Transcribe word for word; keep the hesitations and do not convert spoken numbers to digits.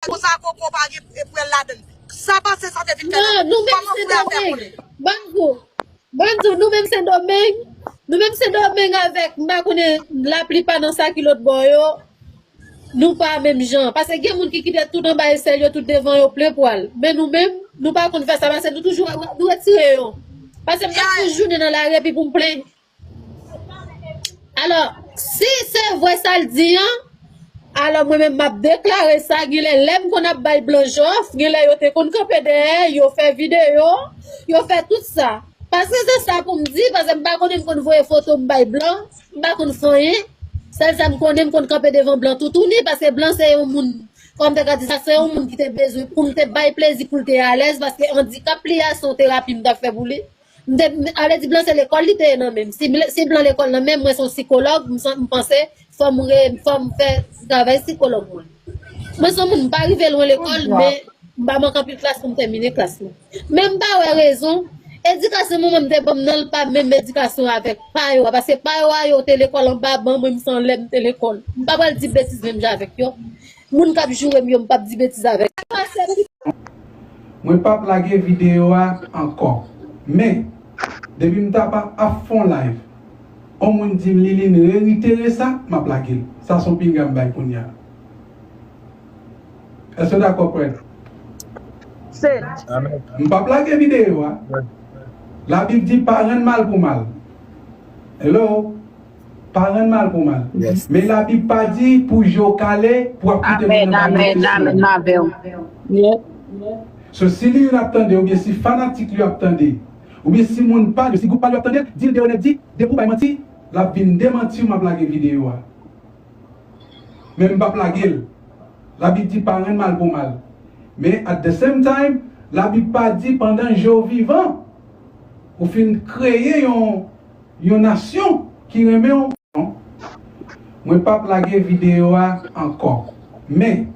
Konsa koko pa gen pwèl ladann. Sa pase sa te vin fè. Non, nou menm Sendomeng. Bann gwo. Bann gwo, nou menm Sendomeng. Nou menm Sendomeng avèk, m pa konnen laplipa nan sa ki lòt bò yo. Nou pa menm jan. Paske gen moun ki kite tout anba esèl yo, tout devan yo plen pwal. Men nou menm, nou pa konn fè sa paske nou toujou, nou retire yo. Paske m t ap fè jounen nan lari epi pou m plen. Alò, si se vre sa l di an, alò mwen menm m ap deklare sa, genlè lè m konn ap bay blan jòf, genlè yo te konn kanpe dèyè, yo fè videyo, yo fè tout sa. Paske se sa pou m di, paske m pa konnen m konn voye foto m bay blan, m pa konn fè anyen. Sèl sa m konnen, m konn kanpe devan blan toutouni, paske blan se yon moun, kòm te ka di sa, se yon moun ki te bezwen pou m te bay plezi, pou l te alèz, paske andikap li a se yon terapi m t ap fè pou li. M te, m, sa vle di blan se lekòl li te ye nan men m. Si, si blan lekòl nan men m, mwen se yon sikològ, m, san- m panse fò m, re, fò m fè travay sikològ mwen. Mwen se yon moun, m pa rive lwen lekòl, men m pa manke anpil klas pou m tèmine klas mwen. Men m pa wè rezon, edikasyon manman m te ban m nan, l pa menm edikasyon avèk pa yo a, paske pa yo a, yo te lekòl anba ban mwen, m se anlè m te lekòl. M pa pral di betiz menm jan avèk yo. Moun k ap joure m yo, m p ap di betiz avèk. Mwen p ap lage videyo a ankò. Men, depi m ta pa ap fè yon live, yon moun di m Liline reyitire sa, m ap lage l. Sa se yon pinga m bay kounye a. Èske w dakò, Pred? Se. M p ap lage videyo a. Labib di pa rann mal pou mal. Hello? Pa rann mal pou mal. Men Labib pa di pou je w kale, pou w ap kite moun nan kale. Amèn, amèn, amèn, m avè w. So, si li youn ap tande, oubyen si fanatik li ap tande, oubyen si moun pa l yo, si gwoup pa l yo ap tande l, di l de onèt, di, depi w bay manti, l ap vin demanti w, m ap lage videyo a. Men m p ap lage l. Labib di pa rann mal pou mal. Men at the same time, Labib pa di pandan je w vivan, ou fin kreye yon, yon nasyon ki renmen w. Non. Mwen p ap lage videyo a ankò. Men,